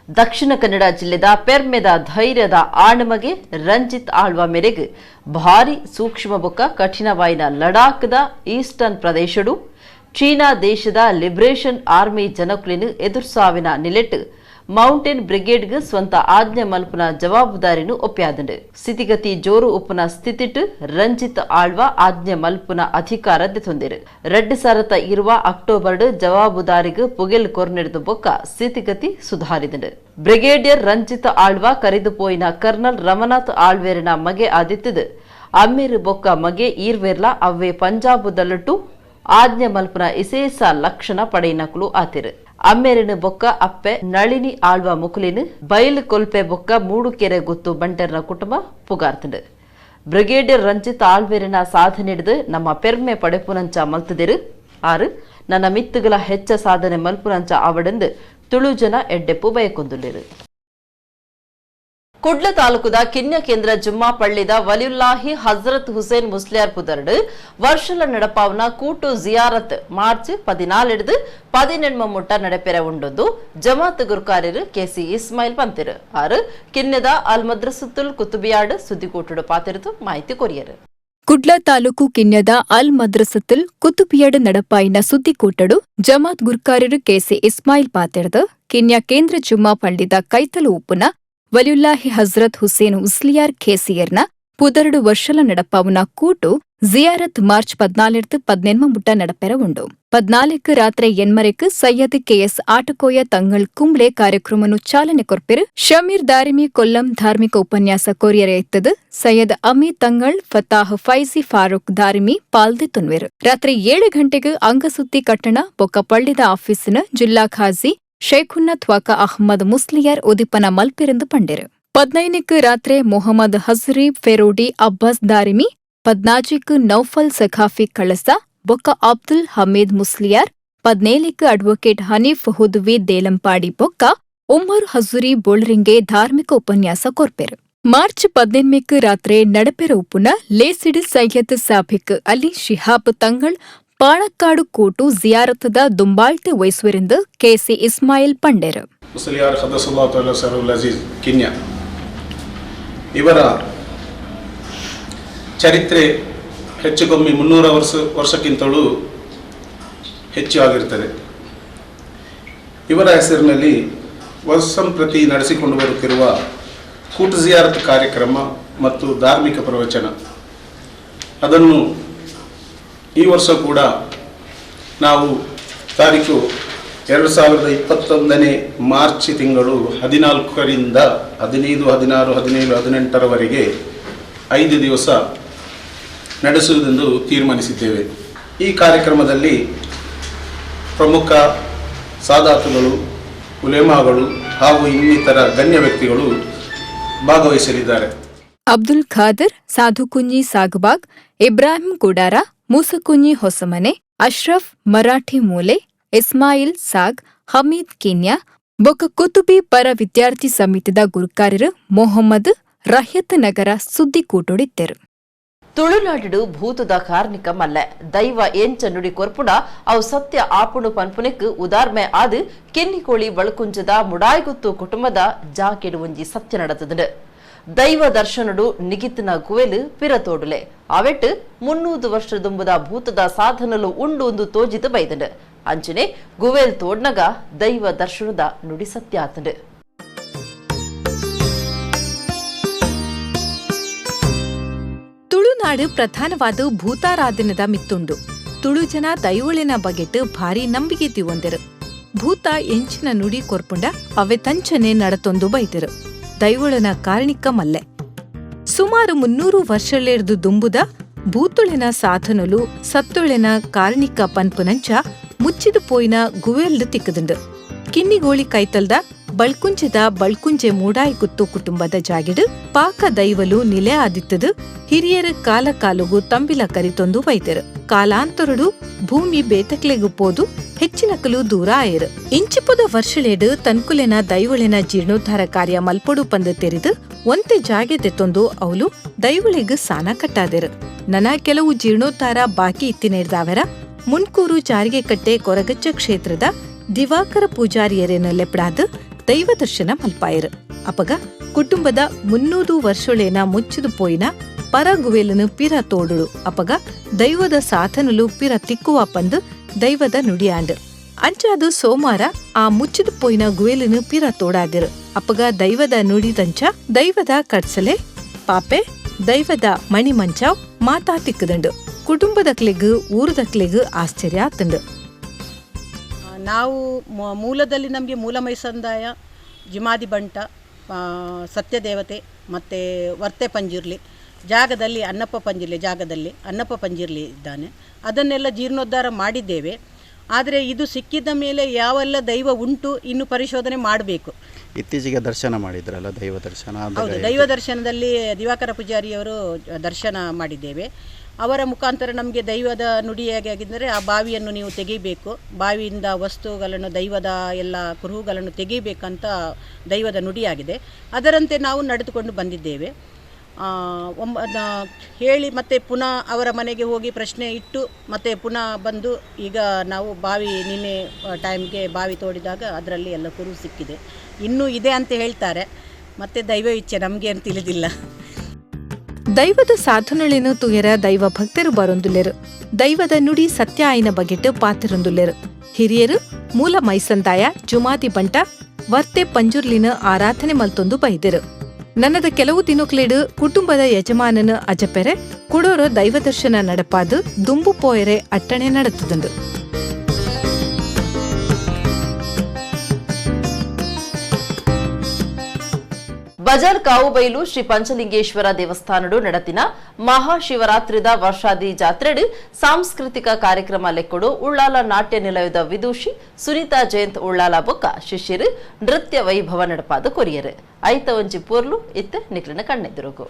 ದಕ್ಷಿಣ ಕನ್ನಡ ಜಿಲ್ಲೆದ ಪೆರ್ಮೆದ ಧೈರ್ಯದ ಆಣಮಗೆ ರಂಜಿತ್ ಆಳ್ವಾ ಮೇರೆಗೆ ಭಾರಿ ಸೂಕ್ಷ್ಮ ಬೊಕ್ಕ ಕಠಿಣವಾಯಿನ ಲಡಾಖ್ದ ಈಸ್ಟರ್ನ್ ಪ್ರದೇಶಡು ಚೀನಾ ದೇಶದ ಲಿಬರೇಷನ್ ಆರ್ಮಿ ಜನಕುಲಿನ ಎದುರ್ಸಾವಿನ ನಿಲೆಟ್ ಮೌಂಟೇನ್ ಬ್ರಿಗೇಡ್ಗೆ ಸ್ವಂತ ಆಜ್ಞೆ ಮಲ್ಪುನ ಜವಾಬ್ದಾರಿನು ಒಪ್ಪ್ಯಾದಂಡು. ಸ್ಥಿತಿಗತಿ ಜೋರು ಉಪ್ಪುನ ಸ್ಥಿತಿಟ್ ರಂಜಿತ್ ಆಳ್ವಾ ಆಜ್ಞೆ ಮಲ್ಪುನ ಅಧಿಕಾರ ದೆತೊಂದಿರು. 2020 ಅಕ್ಟೋಬರ್ ಜವಾಬುದಾರಿಗ್ ಪುಗೆಲ್ ಕೊರ್ನೆಡ್ದು ಬೊಕ್ಕ ಸ್ಥಿತಿಗತಿ ಸುಧಾರಿದಂಡು. ಬ್ರಿಗೇಡಿಯರ್ ರಂಜಿತ್ ಆಳ್ವಾ ಕರಿದು ಪೋಯಿನ ಕರ್ನಲ್ ರಮನಾಥ್ ಆಳ್ವೇರಿನ ಮಗೆ ಆದಿತ್ತದು. ಅಮ್ಮೇರು ಬೊಕ್ಕ ಮಗೆ ಈರ್ವೇರ್ಲ ಅವ್ವೆ ಪಂಜಾಬುದಲ್ಲಟು ಆಜ್ಞೆ ಮಲ್ಪುನ ಇಸೇಸ ಲಕ್ಷಣ ಪಡೆಯಿನಕುಲು ಆತಿರು. ಅಮ್ಮೇರಿನ ಬೊಕ್ಕ ಅಪ್ಪೆ ನಳಿನಿ ಆಳ್ವ ಮುಕುಲಿನ ಬಯಲು ಕೊಲ್ಪೆ ಬೊಕ್ಕ ಮೂಡುಕೆರೆ ಗುತ್ತು ಬಂಟರ್ನ ಕುಟುಂಬ ಪುಗಾರ್ತಂಡು. ಬ್ರಿಗೇಡಿಯರ್ ರಂಜಿತ್ ಆಳ್ವೇರಿನ ಸಾಧನೆ ನಮ್ಮ ಪೆರ್ಮೆ ಪಡೆಪುನಂಚ ಮಲ್ತದಿರು. ಆರು ನನ್ನ ಮಿತ್ತುಗಳ ಹೆಚ್ಚ ಸಾಧನೆ ಮಲ್ಪುನಂಚ ಆವಡೆಂದು ತುಳು ಜನ ಎಡ್ಡೆಪ್ಪು ಬಯಕೊಂದುಲ್ಲೇರು. ಕುಡ್ಲ ತಾಲೂಕುದ ಕಿನ್ಯ ಕೇಂದ್ರ ಜುಮ್ಮಾ ಪಳ್ಳಿದ ವಲಿಯುಲ್ಲಾಹಿ ಹಜರತ್ ಹುಸೇನ್ ಮುಸ್ಲಿಯಾರ್ ಪುದರ್ಡು ವರ್ಷಲ ನಡಪಾವನ ಕೂಟು ಜಿಯಾರತ್ ಮಾರ್ಚ್ 14 18 ಮುಟ್ಟ ನಡೆಪೆರೆ ಉಂಡೊಂದು ಜಮಾತ್ ಗುರುಕಾರ್ಯರು ಕೆಸಿ ಇಸ್ಮಾಯಿಲ್ ಪಂತಿರು. ಆರು ಕಿನ್ಯದ ಅಲ್ ಮದ್ರಸುತ್ತುಲ್ ಕುತುಬಿಯಾಡ್ ಸುದ್ದಿಕೂಟುಡು ಪಾತಿರುತು ಮಾಹಿತಿ ಕೊರಿಯರು. ಕುಡ್ಲ ತಾಲೂಕು ಕಿನ್ಯದ ಅಲ್ ಮದ್ರಸತ್ತುಲ್ ಕುತುಬಿಯಡ್ ನಡಪಾಯಿನ ಸುದ್ದಿಕೂಟಡು ಜಮಾತ್ ಗುರ್ಕಾರರು ಕೆಸಿ ಇಸ್ಮಾಯಿಲ್ ಪಾತೆರ್ದು, ಕಿನ್ಯ ಕೇಂದ್ರ ಜುಮ್ಮಾ ಪಳ್ಳಿದ ಕೈತಲು ಉಪ್ಪುನ ವಲಿಯುಲ್ಲಾಹಿ ಹಜ್ರತ್ ಹುಸೇನ್ ಉಸ್ಲಿಯಾರ್ ಖೇಸಿಯರ್ನ ಪುದರಡು ವರ್ಷಲ ನಡಪಾವುನ ಕೂಟು ಜಿಯಾರತ್ ಮಾರ್ಚ್ 14 18 ಮುಟ್ಟ ನಡಪೆರ ಉಂಡು. 14 ರಾತ್ರಿ 8ಕ್ಕೆ ಸೈಯದ್ ಕೆಎಸ್ ಆಟಕೋಯ ತಂಗಳ್ ಕುಂಬ್ಳೆ ಕಾರ್ಯಕ್ರಮನು ಚಾಲನೆ ಕೊರ್ಪೆರು. ಶಮೀರ್ ದಾರಿಮಿ ಕೊಲ್ಲಂ ಧಾರ್ಮಿಕ ಉಪನ್ಯಾಸ ಕೊರಿಯರೆ ಇತ್ತದು. ಸೈಯದ್ ಅಮೀರ್ ತಂಗಳ್, ಫತಾಹ್ ಫೈಜಿ ಫಾರೂಕ್ ದಾರಿಮಿ ಪಾಲ್ದೆ ತುನ್ವೆರು. ರಾತ್ರಿ 7 ಗಂಟೆಗೆ ಅಂಗಸುತ್ತಿ ಕಟ್ಟಣ ಬೊಕ್ಕ ಪಳ್ಳಿದ ಆಫೀಸಿನ ಜಿಲ್ಲಾ ಖಾಜಿ ಶೈಖುನ್ನ ತ್ವಾಕ ಅಹ್ಮದ್ ಮುಸ್ಲಿಯಾರ್ ಉದಿಪನ ಮಲ್ಪೆರೆಂದು ಪಂಡೆರು. 15ಕ್ಕೆ ರಾತ್ರಿ ಮೊಹಮ್ಮದ್ ಹಜ್ರೀಬ್ ಫೆರೋಡಿ ಅಬ್ಬಾಸ್ ದಾರಿಮಿ, 14ಕ್ಕೆ ನೌಫಲ್ ಸಖಾಫಿ ಕಳಸ ಬೊಕ್ಕ ಅಬ್ದುಲ್ ಹಮೀದ್ ಮುಸ್ಲಿಯಾರ್, 17ಕ್ಕೆ ಅಡ್ವೊಕೇಟ್ ಹನೀಫ್ ಹುದ್ವಿ ದೇಲಂಪಾಡಿ ಬೊಕ್ಕ ಉಮ್ಮರ್ ಹಜುರಿ ಬೋಳ್ರಿಂಗೆ ಧಾರ್ಮಿಕ ಉಪನ್ಯಾಸ ಕೊರ್ಪೆರು. ಮಾರ್ಚ್ 18ಕ್ಕೆ ರಾತ್ರಿ ನಡಪೆರ ಉಪ್ಪುನ ಲೇಸಿಡ್ ಸೈಯದ್ ಸಾಬಿಕ್ ಅಲಿ ಶಿಹಾಬ್ ತಂಗಳ್ ಪಾಣಕ್ಕಾಡು ಕೂಟು ಜಿಯಾರತದ ದುಂಬಾಳ್ತೆ ವಹಿಸುವರೆಂದು ಕೆಸಿ ಇಸ್ಮಾಯಿಲ್ ಪಂಡೆರು. ಮುಸಲಿಯಾರ್ ಖದಸುಲ್ಲಾ ತಾಲ ಸರುಲ್ ಅಜೀಜ್ ಕಿನ್ಯಾ ಇವರ ಚರಿತ್ರೆ ಹೆಚ್ಚು ಕಮ್ಮಿ 300 ವರ್ಷಕ್ಕಿಂತಲೂ ಹೆಚ್ಚು ಆಗಿರ್ತದೆ. ಇವರ ಹೆಸರಿನಲ್ಲಿ ವರ್ಷಂಪ್ರತಿ ನಡೆಸಿಕೊಂಡು ಬರುತ್ತಿರುವ ಕೂಟ ಜಿಯಾರತ್ ಕಾರ್ಯಕ್ರಮ ಮತ್ತು ಧಾರ್ಮಿಕ ಪ್ರವಚನ, ಅದನ್ನು ಈ ವರ್ಷ ಕೂಡ ನಾವು ತಾರೀಕು 2021ನೇ ಮಾರ್ಚ್ ತಿಂಗಳು 14ರಿಂದ 15, 16, 17, 18ರವರೆಗೆ 5 ದಿವಸ ನಡೆಸುವುದೆಂದು ತೀರ್ಮಾನಿಸಿದ್ದೇವೆ. ಈ ಕಾರ್ಯಕ್ರಮದಲ್ಲಿ ಪ್ರಮುಖ ಸಾದಾತುಗಳು, ಉಲೇಮಾಗಳು ಹಾಗೂ ಇನ್ನಿತರ ಗಣ್ಯ ವ್ಯಕ್ತಿಗಳು ಭಾಗವಹಿಸಲಿದ್ದಾರೆ. ಅಬ್ದುಲ್ ಖಾದರ್, ಸಾಧುಕುಂಜಿ ಸಾಗಬಾಗ್, ಇಬ್ರಾಹಿಂ ಕೂಡಾರ, ಮೂಸಕುಂಜಿ ಹೊಸಮನೆ, ಅಶ್ರಫ್ ಮರಾಠಿ ಮೂಲೆ. ಇಸ್ಮಾಯಿಲ್ ಸಾಗ್, ಹಮೀದ್ ಕಿನ್ಯಾ ಬೊಕ್ಕ ಕುತುಬಿ ಪರ ವಿದ್ಯಾರ್ಥಿ ಸಮಿತಿದ ಗುರ್ಕಾರೆರ್ ಮೊಹಮ್ಮದ್ ರಹ್ಯತ್ ನಗರ ಸುದ್ದಿಕೂಟೊಡಿತ್ತೆರು. ತುಳುನಾಡು ಭೂತದ ಕಾರ್ಣಿಕ ಮಲ್ಲೆ ದೈವ ಎಂಚ ನುಡಿ ಕೊರ್ಪುಣ ಅವು ಸತ್ಯ ಆಪುಣು ಪನ್ಪುನೆಕ್ ಉದಾರ್ಮೆ ಆದ್ ಕೆನ್ನಿಕೋಳಿ ಬಳ್ಕುಂಜದ ಮುಡಾಯ್ಗುತ್ತು ಕುಟುಂಬದ ಜಾಕೆಡು ಒಂಜಿ ಸತ್ಯ ನಡೆತದುಂಡು. ದೈವ ದರ್ಶನಡು ನಿಗಿತ್ತಿನ ಗುವೆಲು ಪಿರತೋಡುಲೆ ಅವೆಟ್ 300 ವರ್ಷದುಂಬುದ ಭೂತದ ಸಾಧನಲು ಉಂಡು ಒಂದು ತೋಜಿತು ಬೈದಂಡು. ಅಂಚನೆ ಗುವೆಲ್ ತೋಡ್ನಗ ದೈವ ದರ್ಶನದ ನುಡಿ ಸತ್ಯ ಆತಂಡು. ತುಳುನಾಡು ಪ್ರಧಾನವಾದ ಭೂತಾರಾಧನೆದ ಮಿತ್ತುಂಡು. ತುಳು ಜನ ದೈವಳಿನ ಬಗೆಟ್ ಭಾರಿ ನಂಬಿಕೆ ತಿವೊಂದೆರು. ಭೂತ ಎಂಚಿನ ನುಡಿ ಕೊರ್ಪುಂಡ ಅವೆ ತಂಚನೆ ನಡತೊಂದು ಬೈದೆರು. ದೈವಳನ ಕಾರಣಿಕ ಮಲ್ಲೆ ಸುಮಾರು 300 ವರ್ಷಲೇರ್ದು ದುಂಬುದ ಭೂತುಳಿನ ಸಾಧನಲು ಸತ್ತುಳಿನ ಕಾರ್ಣಿಕ ಪನ್ಪುನಂಚ ಮುಚ್ಚಿದು ಪೋಯಿನ ಗುವೆಲ್ಡು ತಿಕ್ಕದುಂಡು. ಕಿನ್ನಿಗೋಳಿ ಕೈತಲ್ದ ಬಳ್ಕುಂಜೆದ ಬಳ್ಕುಂಜೆ ಮೂಡಾಯಿಗುತ್ತು ಕುಟುಂಬದ ಜಾಗಿಡು ಪಾಕ ದೈವಲು ನಿಲೆ ಆದಿತ್ತದು. ಹಿರಿಯರು ಕಾಲ ಕಾಲುಗು ತಂಬಿಲ ಕರಿತೊಂದು ಬೈದರು. ಕಾಲಾಂತರುಡು ಭೂಮಿ ಬೇತಕ್ಲೆಗು ಪೋದು ಹೆಚ್ಚಿನಕಲು ದೂರ ಆಯರು. ಇಂಚಿಪುದ ವರ್ಷಲೇಡು ತನ್ಕುಲೆನ ದೈವಳಿನ ಜೀರ್ಣೋದ್ಧಾರ ಕಾರ್ಯ ಮಲ್ಪೊಡು ಪಂದು ತೆರಿದು ಒಂತೆ ಜಾಗೆ ತೆತ್ತೊಂದು ಅವಲು ದೈವಳಿಗ್ ಸಾನ ಕಟ್ಟಾದೆರು. ನನ ಕೆಲವು ಜೀರ್ಣೋದ್ಧಾರ ಬಾಕಿ ಇತ್ತಿನೇರ್ದಾವರ ಮುನ್ಕೂರು ಜಾರಿಗೆಕಟ್ಟೆ ಕೊರಗಚ್ಚ ಕ್ಷೇತ್ರದ ದಿವಾಕರ ಪೂಜಾರಿಯರೇನ ಲೆಪ್ಡಾದ್ ದೈವ ದರ್ಶನ ಮಲ್ಪಾಯರು. ಅಪಗ ಕುಟುಂಬದ 300 ವರ್ಷೊಳೇನ ಮುಚ್ಚಿದು ಪೋಯಿನ ಪರಗುವೆಲನು ಪಿರ ತೋಡುಡು. ಅಪಗ ದೈವದ ಸಾಧನಲು ಪಿರ ತಿಕ್ಕುವ ಪಂದು ದೈವದ ನುಡಿಯಾಂಡು. ಅಂಚಾದು ಸೋಮಾರ ಆ ಮುಚ್ಚಿದು ಪೋಯಿನ ಗುವೆಲನು ಪಿರ ತೋಡಾದಿರು. ಅಪಗ ದೈವದ ನುಡಿದಂಚ ದೈವದ ಕಡ್ಸಲೆ ಪಾಪೆ ದೈವದ ಮಣಿಮಂಚಾವ್ ಮಾತಾ ತಿಕ್ಕದಂಡು. ಕುಟುಂಬದಕ್ಲೆಗ್ ಊರುದಕ್ಲೆಗ್ ಆಶ್ಚರ್ಯ ಆತಂಡು. ನಾವು ಮೂಲದಲ್ಲಿ ನಮಗೆ ಮೂಲ ಮೈಸಂದಾಯ, ಜಿಮಾದಿ ಬಂಟ, ಸತ್ಯದೇವತೆ ಮತ್ತು ವರ್ತೆ ಪಂಜುರ್ಲಿ ಜಾಗದಲ್ಲಿ ಅನ್ನಪ್ಪ ಪಂಜುರ್ಲಿ ಜಾಗದಲ್ಲಿ ಅನ್ನಪ್ಪ ಪಂಜುರ್ಲಿ ಇದ್ದಾನೆ. ಅದನ್ನೆಲ್ಲ ಜೀರ್ಣೋದ್ಧಾರ ಮಾಡಿದ್ದೇವೆ. ಆದರೆ ಇದು ಸಿಕ್ಕಿದ ಮೇಲೆ ಯಾವೆಲ್ಲ ದೈವ ಉಂಟು ಇನ್ನು ಪರಿಶೋಧನೆ ಮಾಡಬೇಕು. ಇತ್ತೀಚೆಗೆ ದರ್ಶನ ಮಾಡಿದ್ರಲ್ಲ ದೈವ ದರ್ಶನ? ಹೌದು, ದೈವ ದರ್ಶನದಲ್ಲಿ ದಿವಾಕರ ಪೂಜಾರಿಯವರು ದರ್ಶನ ಮಾಡಿದ್ದೇವೆ. ಅವರ ಮುಖಾಂತರ ನಮಗೆ ದೈವದ ನುಡಿಯಾಗಿ ಆಗಿದ್ದರೆ ಆ ಬಾವಿಯನ್ನು ನೀವು ತೆಗೀಬೇಕು, ಬಾವಿಯಿಂದ ವಸ್ತುಗಳನ್ನು ದೈವದ ಎಲ್ಲ ಕುರುಹುಗಳನ್ನು ತೆಗೀಬೇಕಂತ ದೈವದ ನುಡಿಯಾಗಿದೆ. ಅದರಂತೆ ನಾವು ನಡೆದುಕೊಂಡು ಬಂದಿದ್ದೇವೆ. ಹೇಳಿ ಮತ್ತೆ ಪುನಃ ಅವರ ಮನೆಗೆ ಹೋಗಿ ಪ್ರಶ್ನೆ ಇಟ್ಟು ಮತ್ತೆ ಪುನಃ ಬಂದು ಈಗ ನಾವು ಬಾವಿ ನಿನ್ನೆ ಟೈಮ್ಗೆ ಬಾವಿ ತೋಡಿದಾಗ ಅದರಲ್ಲಿ ಎಲ್ಲ ಕುರು ಸಿಕ್ಕಿದೆ. ಇನ್ನೂ ಇದೆ ಅಂತ ಹೇಳ್ತಾರೆ, ಮತ್ತೆ ದೈವ ಇಚ್ಛೆ ನಮಗೆ ಅಂತ ತಿಳಿದಿಲ್ಲ. ದೈವದ ಸಾಧನಳೇನು ತುಯರ ದೈವ ಭಕ್ತರು ಬರೊಂದುಲ್ಲೆರು. ದೈವದ ನುಡಿ ಸತ್ಯ ಆಯಿನ ಬಗೆಟ್ ಪಾತಿರೊಂದುಲ್ಲೆರು. ಹಿರಿಯರು ಮೂಲ ಮೈಸಂದಾಯ ಜುಮಾದಿ ಬಂಟ ವರ್ತೆ ಪಂಜುರ್ಲಿನ ಆರಾಧನೆ ಮಲ್ತೊಂದು ಬೈದರು. ನನ್ನದ ಕೆಲವು ದಿನಕ್ಲೇಡು ಕುಟುಂಬದ ಯಜಮಾನನ ಅಜಪೆರೆ ಕುಡೋರ ದೈವ ದರ್ಶನ ನಡಪಾದು ದುಂಬು ಪೋಯರೆ ಅಟ್ಟಣೆ ನಡೆತದುಂಡು. ಬಜಾರ್ ಕಾವುಬೈಲು ಶ್ರೀ ಪಂಚಲಿಂಗೇಶ್ವರ ದೇವಸ್ಥಾನಡು ನಡತಿನ ಮಹಾಶಿವರಾತ್ರಿದ ವರ್ಷಾದಿ ಜಾತ್ರೆಡು ಸಾಂಸ್ಕೃತಿಕ ಕಾರ್ಯಕ್ರಮ ಲೆಕ್ಕಡು ಉಳ್ಳಾಲ ನಾಟ್ಯ ನಿಲಯದ ವಿದೂಷಿ ಸುನೀತಾ ಜಯಂತ್ ಉಳ್ಳಾಲ ಬೊಕ್ಕ ಶಿಷ್ಯರು ನೃತ್ಯ ವೈಭವ ನಡಪಾದ ಕೊರಿಯರು. ಐತ ಒಂಜಿ ಪೋರ್ಲು ಇತ್ತ ನಿಕ್ಲಿನ ಕಣ್ಣೆದುರುಗು.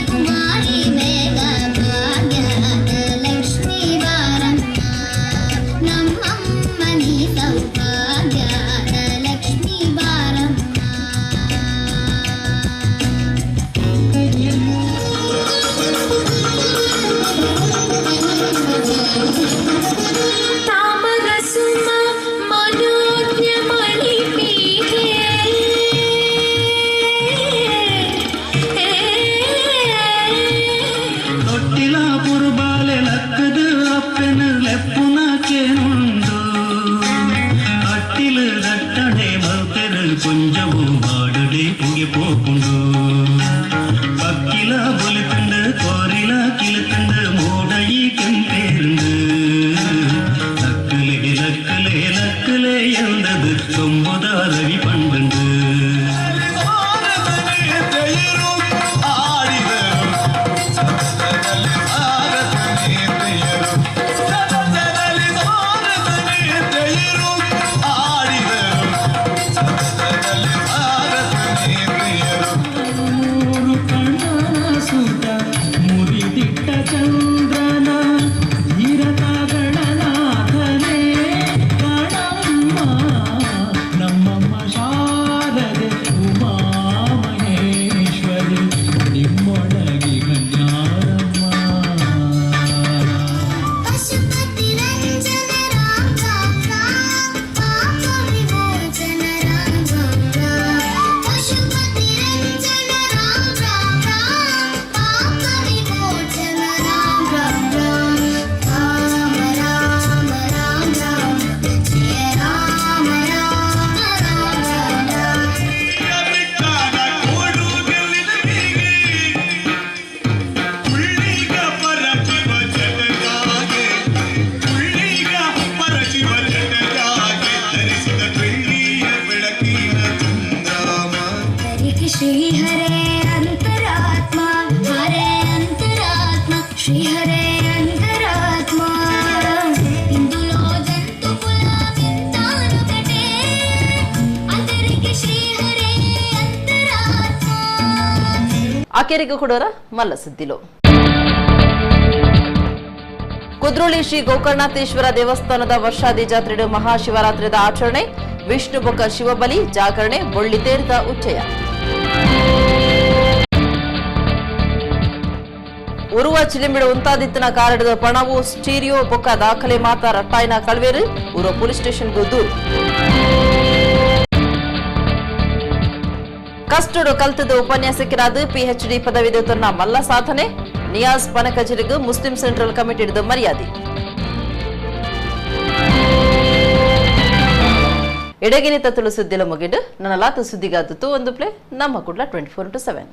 Kumar. ಆಕೆರಿಗೂ ಕೊಡೋರ ಮಲ್ಲ ಸುದ್ದಿಲು. ಕುದ್ರೋಳಿ ಶ್ರೀ ಗೋಕರ್ಣಾಥೇಶ್ವರ ದೇವಸ್ಥಾನದ ವರ್ಷಾದಿ ಜಾತ್ರೆ ಮಹಾಶಿವರಾತ್ರಿದ ಆಚರಣೆ. ವಿಷ್ಣು ಬೊಕ್ಕ ಶಿವಬಲಿ ಜಾಗರಣೆ ಬೊಳ್ಳಿ ತೇರಿದ ಉಚ್ಚಯ. ಉರುವ ಚಿಲಿಂಬಿಡು ಉಂತಾದಿತ್ತನ ಕಾರಡದ ಪಣವು ಸ್ಟೀರಿಯೋ ಬೊಕ್ಕ ದಾಖಲೆ ಮಾತ ರಟ್ಟಾಯಿನ ಕಳ್ವೇರು ಉರುವ ಪೊಲೀಸ್ ಸ್ಟೇಷನ್ಗೂ ದೂರು. ಕಷ್ಟಡು ಕಲ್ತದ ಉಪನ್ಯಾಸಕರಾದ ಪಿಎಚ್ಡಿ ಪದವಿ ತನ್ನ ಮಲ್ಲ ಸಾಧನೆ. ನಿಯಾಜ್ ಪನಕಜರಿಗೂ ಮುಸ್ಲಿಂ ಸೆಂಟ್ರಲ್ ಕಮಿಟಿದ ಮರ್ಯಾದೆ. ಎಡಗಿನಿತ ತುಳು ಸುದ್ದಿಲ ಮುಗಿಡು ನನ್ನ ಲಾತ ಸುದ್ದಿಗಾದತ್ತು ಒಂದು ಪ್ಲೇ ನಮ್ಮ ಕುಡ್ಲ 24x7.